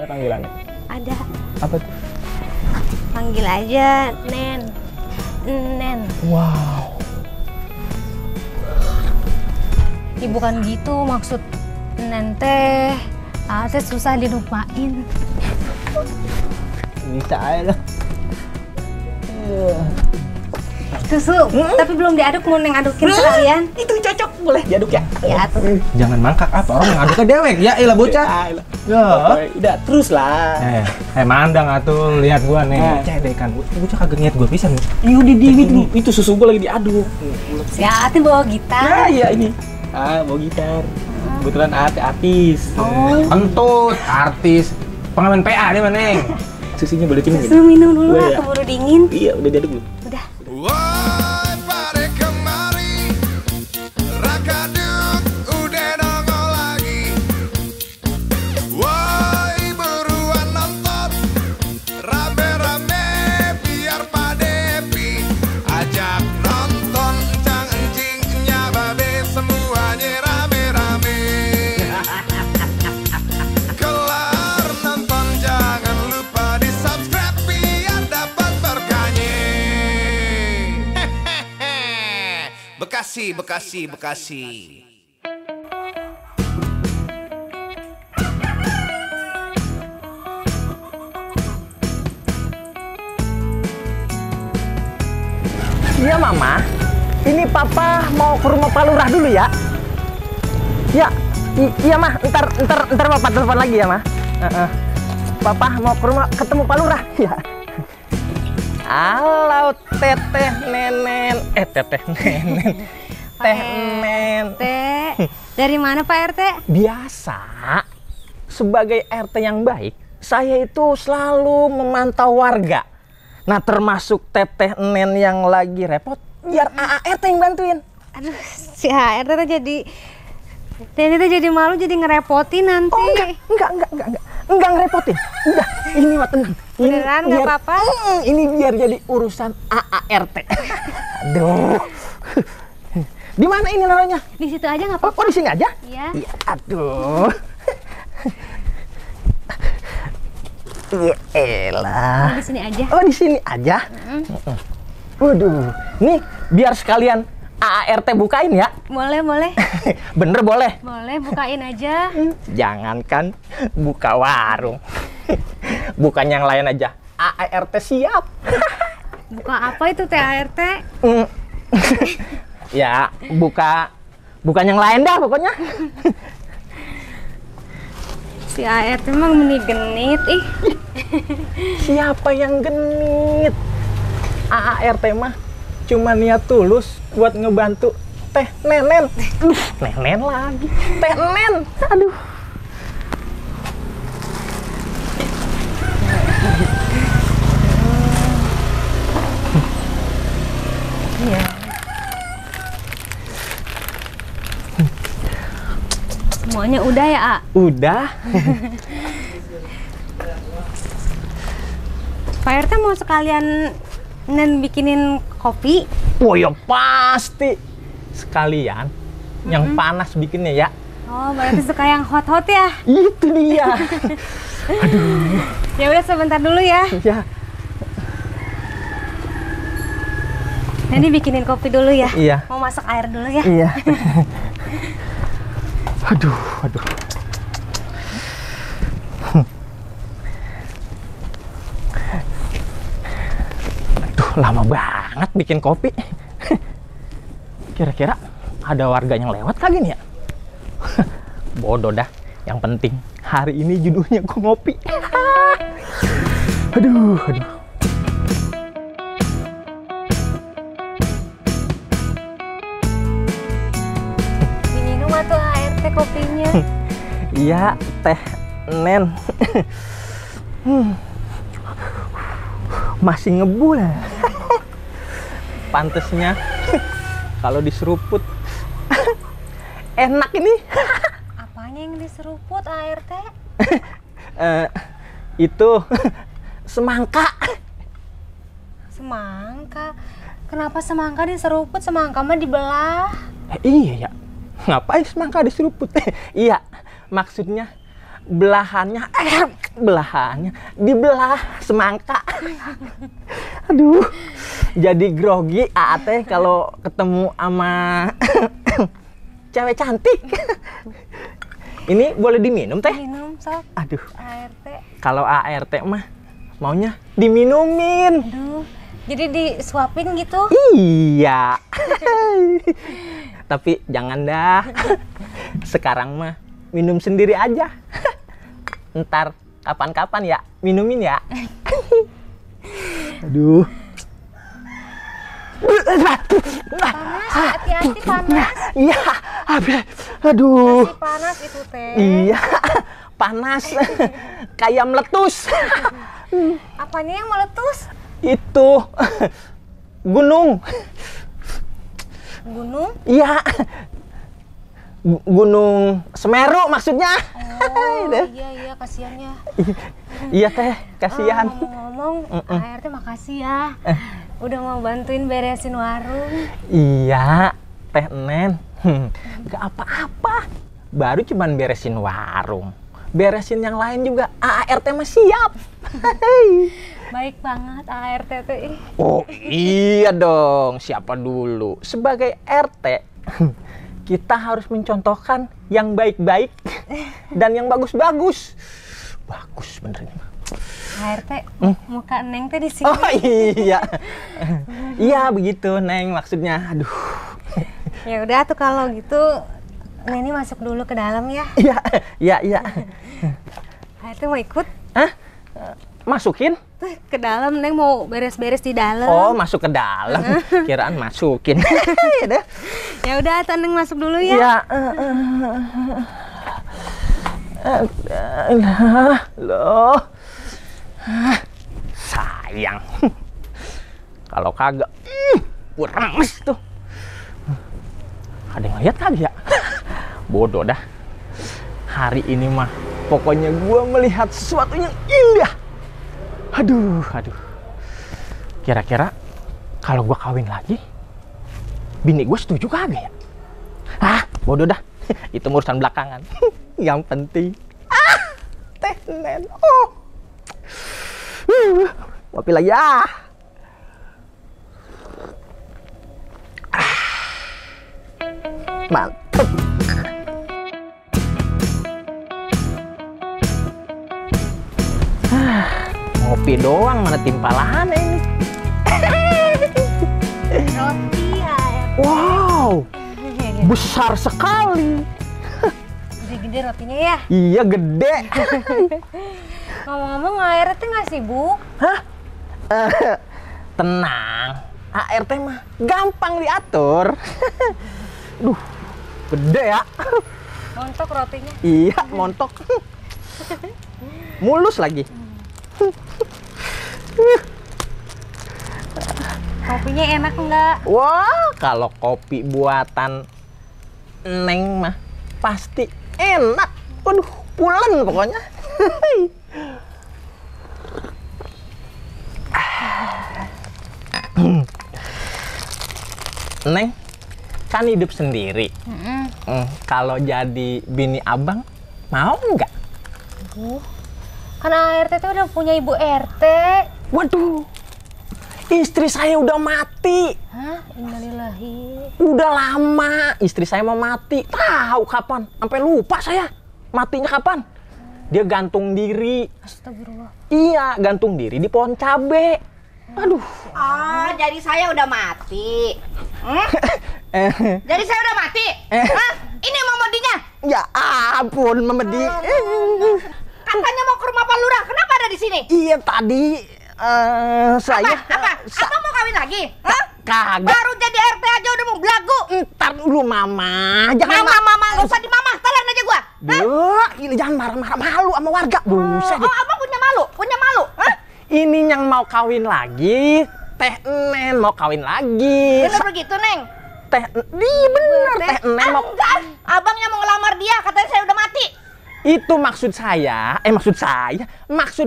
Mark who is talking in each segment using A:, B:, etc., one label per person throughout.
A: Ada panggilannya?
B: Ada.
A: Apa tuh?
B: Panggil aja Nen. Nen.
A: Wow.
B: Bukan gitu maksud Nen teh. Teh susah dilupain.
A: Bisa aja lah.
B: Susu, tapi belum diaduk, mau Neng adukin sekalian.
A: Itu cocok, boleh diaduk ya?
B: Ya tuh.
A: Jangan mangkak apa, orang ngaduknya dewek ya, ilah bocah. Ya,
C: udah terus lah.
A: Mandang atuh, lihat gua nih. Cedekan, bocah kagak niat gua pisan.
C: Iya di dingin tuh, itu susu gua lagi diaduk.
B: Si Ati bawa gitar.
C: Iya ini. Bawa gitar. Kebetulan artis.
B: Oh.
A: Kentut, artis, pengamen PA dia Neng.
C: Susunya boleh minum.
B: Susu minum dulu,
C: Boleh ya?
B: keburu dingin.
C: Iya, udah diaduk belum?
B: Udah.
D: Woi pada kemari, Rakaduk udah nongol lagi. Woi buruan nonton, rame-rame biar Padepi ajak nonton, encang-encingnya babe semuanya rame-rame. Kelar nonton jangan lupa di subscribe biar dapat berkahnya. Bekasi, Bekasi, Bekasi.
C: Iya Mama, ini Papa mau ke rumah Pak Lurah dulu ya. Ya, iya Mah, ntar Papa telepon lagi ya Mah. Papa mau ke rumah ketemu Pak Lurah. Ya. Halo teteh nenen, teteh nenen, teh nen.
B: Teh, dari mana Pak RT?
C: Biasa, sebagai RT yang baik, saya itu selalu memantau warga. Nah termasuk teteh nen yang lagi repot, biar AART yang bantuin.
B: Aduh, si HRT tuh jadi malu, jadi ngerepotin nanti.
C: Oh enggak ngerepotin. Enggak, ini mah tenang.
B: Beneran nggak apa-apa?
C: Ini biar jadi urusan AART. Aduh. Di mana ini naruhnya?
B: Di situ aja nggak apa-apa.
C: Oh, di sini aja?
B: Iya.
C: Iya, aduh. Ya elah.
B: Di sini aja.
C: Oh, di sini aja. Waduh. Nih, biar sekalian AART bukain ya.
B: Boleh.
C: Bener boleh.
B: Boleh, bukain aja.
C: Jangankan buka warung. Bukan yang lain aja. AART siap.
B: Buka apa itu Teh ART?
C: Ya, bukan yang lain dah pokoknya.
B: Si ART emang meni genit ih.
C: Siapa yang genit? AART mah cuma niat tulus buat ngebantu teh nenen. Nenen lagi. Teh nen. Aduh.
B: Iya. Semuanya udah ya, A?
C: Udah.
B: Pak RT mau sekalian Nen bikinin kopi?
C: Oh ya pasti. Sekalian yang panas bikinnya ya.
B: Oh, berarti suka yang hot-hot ya?
C: Itu dia.
B: Ya udah sebentar dulu ya.
C: Ya.
B: Nanti bikinin kopi dulu ya.
C: Iya.
B: Mau masak air dulu ya.
C: Iya. Aduh. Aduh, lama banget bikin kopi. Kira-kira ada warga yang lewat kali nih ya? Bodoh dah. Yang penting hari ini judulnya gua ngopi. Aduh.
B: Diminum atau ART kopinya?
C: Iya, teh nen. Masih ngebul. Pantesnya kalau diseruput enak ini.
B: Apanya yang diseruput ART?
C: Itu semangka.
B: Semangka? Kenapa semangka diseruput? Semangka mah dibelah.
C: Iya ya. Ngapain semangka diseruput? Iya, maksudnya belahannya dibelah semangka. Aduh, jadi grogi teh kalau ketemu sama cewek cantik. Ini boleh diminum teh?
B: Minum sok.
C: Aduh,
B: ART.
C: kalau ART mah maunya diminumin.
B: Aduh, jadi disuapin gitu?
C: Iya. Tapi jangan dah. Sekarang mah minum sendiri aja. Ntar kapan-kapan ya minumin ya. Aduh.
B: Panas, hati-hati panas.
C: Iya, aduh.
B: Masih panas itu teh.
C: Iya, panas. Kayak meletus.
B: Apanya yang meletus?
C: Itu gunung.
B: Gunung?
C: Iya. Gunung Semeru maksudnya.
B: Oh, iya kasihan ya.
C: Iya teh, kasihan.
B: Ngomong-ngomong, ART makasih ya. Udah mau bantuin beresin warung.
C: Iya, Teh Nen. Gak apa-apa. Baru cuman beresin warung. Beresin yang lain juga ART mah siap.
B: Baik banget ART tuh.
C: Oh iya dong, siapa dulu? Sebagai RT, kita harus mencontohkan yang baik-baik dan yang bagus-bagus. Bagus bener ini.
B: ART, muka Neng teh di sini.
C: Oh iya. Iya begitu Neng maksudnya. Aduh.
B: Ya udah tuh kalau gitu Neni masuk dulu ke dalam ya.
C: Iya.
B: ART mau ikut?
C: Hah? Masukin?
B: Ke dalam, Neng mau beres-beres di dalam.
C: Oh, masuk ke dalam. Kiraan masukin.
B: Ya udah, tuh Neng masuk dulu ya.
C: Ya. Loh. Sayang. Kalau kagak, kurang tuh. Ada yang lihat kagak ya? Bodoh dah. Hari ini mah pokoknya gua melihat sesuatu yang indah. Aduh. Kira-kira kalau gua kawin lagi, bini gua setuju kagak ya? Bodoh dah. Itu urusan belakangan. Yang penting Teh Nen. Kopi lagi ya. Mantep. Ngopi doang mana timpalannya ini.
B: Roti ya.
C: Wow, besar sekali.
B: Gede-gede rotinya ya.
C: Iya gede.
B: Ngomong-ngomong ART nggak sibuk?
C: Hah? Tenang, ART mah gampang diatur. Duh, gede ya.
B: Montok rotinya.
C: Iya, montok. Mulus lagi.
B: Kopinya enak nggak?
C: Wah, kalau kopi buatan Neng mah pasti enak. Waduh, pulen pokoknya. Neng, kan hidup sendiri. Kalau jadi bini abang, mau nggak?
B: Kan ART tuh udah punya ibu RT.
C: Waduh, istri saya udah mati.
B: Hah? Innalillahi.
C: Udah lama istri saya mau mati. Tahu kapan? Sampai lupa saya. Matinya kapan? Dia gantung diri.
B: Astagfirullah.
C: Iya, gantung diri di pohon cabe. Aduh.
E: Oh, jadi saya udah mati. Jadi saya udah mati? Hah? Ini Mamodinya?
C: Ya ampun, Mamedi.
E: Katanya mau ke rumah Pak Lurah. Kenapa ada di sini?
C: Iya tadi saya.
E: Apa? Apa mau kawin lagi? Hah?
C: Kagak.
E: Baru jadi RT aja udah mau belagu.
C: Ntar dulu Mama. Jangan
E: Mama, nggak usah di mama. Telan aja gua.
C: Duh, ini jangan marah-marah, malu sama warga. Buset.
E: Oh, abang punya malu? Punya malu? Hah?
C: Ini yang mau kawin lagi, Teh Nen mau kawin lagi.
E: Bener begitu, Neng?
C: Bener, Teh Nen mau.
E: Enggak, abangnya mau ngelamar dia. Katanya saya udah mati.
C: Itu maksud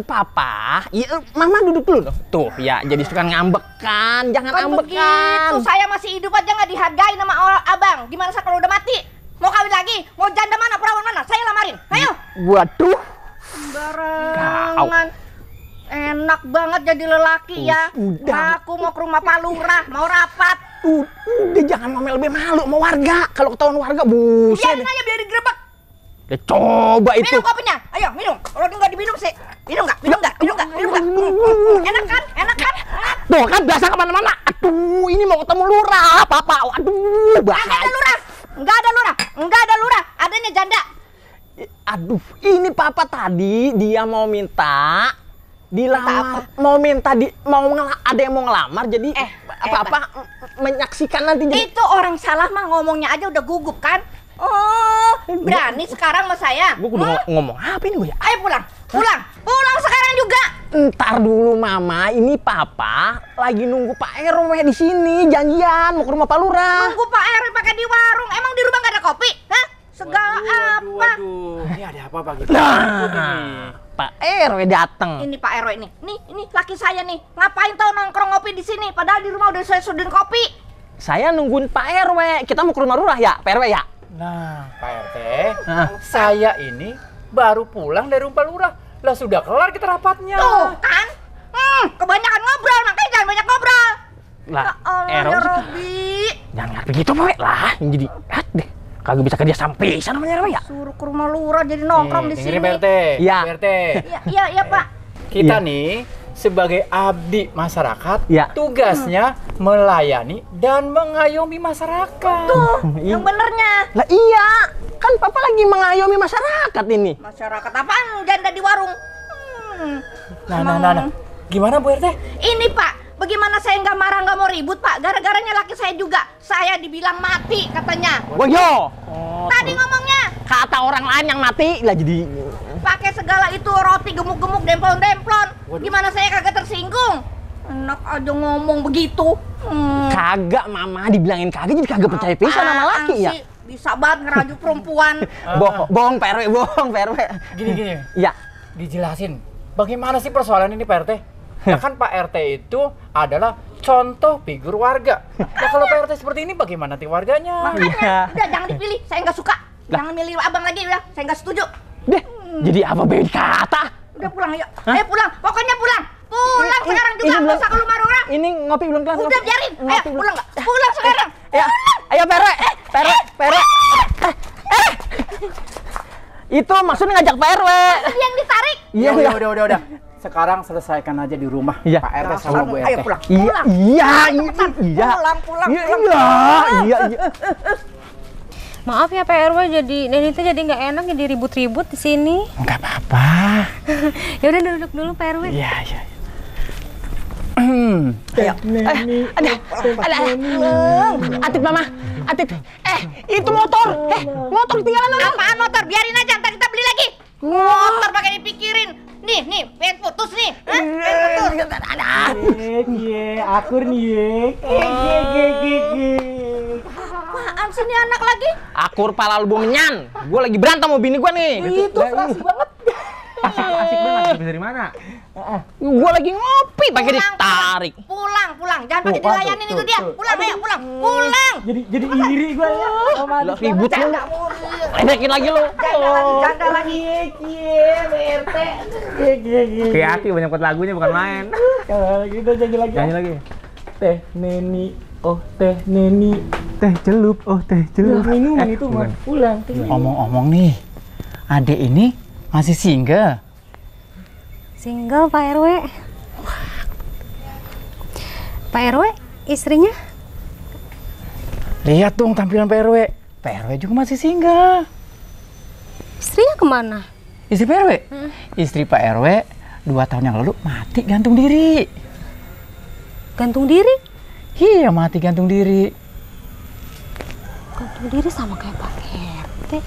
C: Papa. Iya, Mama duduk dulu dong. Tuh, ya jadi suka ngambekan, jangan
E: Kan
C: ambekan.
E: begitu, saya masih hidup aja nggak dihargain sama abang. Gimana saya kalau udah mati? Mau kawin lagi? Mau janda mana, perawan mana? Saya lamarin. Ayo.
C: Waduh.
E: Barengan. Enak banget jadi lelaki ya.
C: Udah.
E: Aku mau ke rumah Pak Lurah, mau rapat.
C: Udah jangan Mama lebih malu sama warga. Kalau ketahuan warga buset.
E: Biarin aja, biar digerebek.
C: Ya coba itu.
E: Minum kopinya. Ayo, minum. Kalau nggak diminum sih. Minum nggak? Minum nggak? Minum nggak? Minum nggak? Enak kan? Enak kan?
C: Tuh kan biasa kemana-mana. Aduh, ini mau ketemu lurah, Papa. Aduh,
E: Nggak ada lurah. Nggak ada lurah. Nggak ada lurah. Adanya janda.
C: Aduh, ini Papa tadi dia mau minta dilamar, mau minta ada yang mau ngelamar, jadi Papa menyaksikan nanti.
E: Itu orang salah mah ngomongnya aja udah gugup kan? Oh, berani sekarang sama saya?
C: Gue udah ngomong apa ini gue ya?
E: Ayo pulang, pulang sekarang juga.
C: Ntar dulu Mama, ini Papa lagi nunggu Pak RW di sini, janjian mau ke rumah Pak Lurah.
E: Nunggu Pak RW pakai di warung, emang di rumah nggak ada kopi? Hah? Segala apa?
A: Waduh. Ini ada apa Pak?
C: Nah, Pak RW datang.
E: Ini Pak RW nih, ini laki saya nih. Ngapain tau nongkrong ngopi di sini? Padahal di rumah udah saya suduhin kopi.
C: Saya nungguin Pak RW. Kita mau ke rumah Lurah ya, Pak RW ya?
F: Nah, Pak RT, saya ini baru pulang dari rumah lurah. Lah sudah kelar kita rapatnya.
E: Tuh kan? Kebanyakan ngobrol, makanya jangan banyak ngobrol.
C: Lah,
E: ya
C: RW
E: Robi.
C: jangan ngerti gitu, Pak. Lah, yang jadi deh. Kagak bisa kerja sampai sana namanya RW ya?
E: Suruh ke rumah lurah jadi nongkrong di sini.
F: Dengerin Pak RT.
C: Iya.
F: Pak RT.
E: Iya, Pak.
F: Kita nih sebagai abdi masyarakat,
C: Ya.
F: tugasnya melayani dan mengayomi masyarakat.
E: Tuh, yang benernya.
C: Lah iya, kan Papa lagi mengayomi masyarakat ini.
E: Masyarakat apaan? Janda di warung.
F: Nah. Gimana Bu RT?
E: Ini Pak, bagaimana saya nggak marah, nggak mau ribut Pak? Gara-garanya laki saya juga. Saya dibilang mati katanya.
C: Woyo.
E: Tadi ngomongnya
C: Kata orang lain yang mati lah jadi.
E: pakai segala itu roti gemuk-gemuk demplon-demplon. Gimana saya kagak tersinggung? Enak aja ngomong begitu.
C: Kagak, Mama dibilangin kagak jadi kagak percaya pisan sama laki ya.
E: Sih? Bisa banget ngerajuk perempuan.
C: Bohong Pak RW, bohong Pak RW.
F: Gini.
C: Ya.
F: Dijelasin. Bagaimana sih persoalan ini Pak RT? Ya kan Pak RT itu adalah contoh figur warga. Nah kalau Pak RT seperti ini bagaimana nanti warganya?
E: Makanya, udah jangan dipilih. Saya nggak suka. Jangan milih abang lagi udah. Saya nggak setuju.
C: Deh, jadi apa beda kata?
E: Udah pulang yuk. Ayo pulang. Pokoknya pulang. Pulang sekarang juga. Nggak usah ke rumah orang.
C: Ini ngopi belum kelas.
E: Udah biarin. Ayo
C: Ngopi belum.
E: pulang nggak? Pulang sekarang.
C: Ya, ayo Pak RW. Itu maksudnya ngajak Pak RW.
E: Tadi yang ditarik.
C: Iya.
F: Udah. Sekarang selesaikan aja di rumah
C: Iya.
F: Pak RT sama Bu RT.
E: Ayo pulang.
C: Iya.
E: Pulang.
C: Iya.
B: Maaf ya Pak RW, jadi Neni tuh jadi nggak enak jadi ribut-ribut di sini.
F: Enggak apa-apa.
B: Ya udah duduk dulu Pak RW.
F: Iya.
C: Ayo. Ada. Atit Mama. Atit. Itu motor. Motor ketinggalan dulu.
E: Apaan motor? Biarin aja. Ntar kita beli lagi. Motor pakai dipikirin. Nih, pengen putus nih. Hah? Pengen putus.
A: Akur nih.
E: Apaan sih ini anak lagi?
C: Akur pala lu menyan. Gue lagi berantem sama bini gue nih.
E: Itu frasi banget.
A: Asik banget. Dari mana?
C: Gue lagi ngopi pakai ditarik.
E: Pulang. Jangan pakai dilayanin itu dia. Pulang. Pulang.
A: Jadi iri gue ya.
C: Lo ribut lu. Ledekin lagi lu.
E: Janda lagi.
A: Kayak Aki banyak buat lagunya bukan main.
F: Kita janji lagi.
A: Teh Neni, oh teh Neni, teh celup, oh teh celup.
F: Minuman itu
A: bukan.
F: pulang. Omong-omong nih, adek ini masih single.
B: Single Pak RW. Pak RW, istrinya?
F: Lihat dong tampilan Pak RW. Pak RW juga masih single.
B: Istrinya kemana?
F: Istri Pak RW? Istri Pak RW 2 tahun yang lalu mati gantung diri.
B: Gantung diri?
F: Iya, mati gantung diri.
B: Gantung diri sama kayak Pak RT.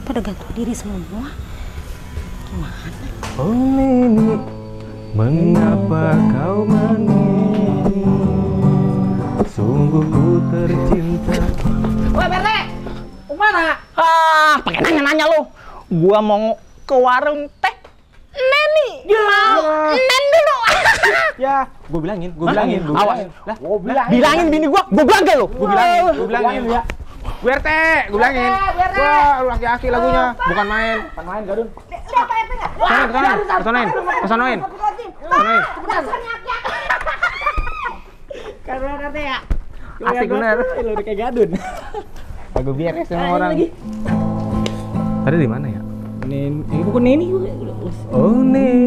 B: Pada gantung diri semua. Gimana?
A: Oh Neni, mengapa kau menangis? Sungguh ku tercinta.
E: Woi, Pak RT. Kemana?
C: Pakai nanya-nanya lu. Gua mau ke warung teh Neni. Mau nen dulu.
A: Ya, gue bilangin.
C: Awas. Bilangin bini gua bilang ke lu.
A: Gue bilangin ya. Bu RT, gue bilangin. Wah, laki-laki lagunya, bukan main.
F: Pan main Gadun.
E: Lihat Pak RT nggak?
A: Kesonoin.
E: Karena RT ya.
C: Asik bener.
F: Lu udah kayak Gadun.
A: Lagu biar ya sama orang. Tadi di mana ya?
F: Ini bukan ini.
A: Oh, nih.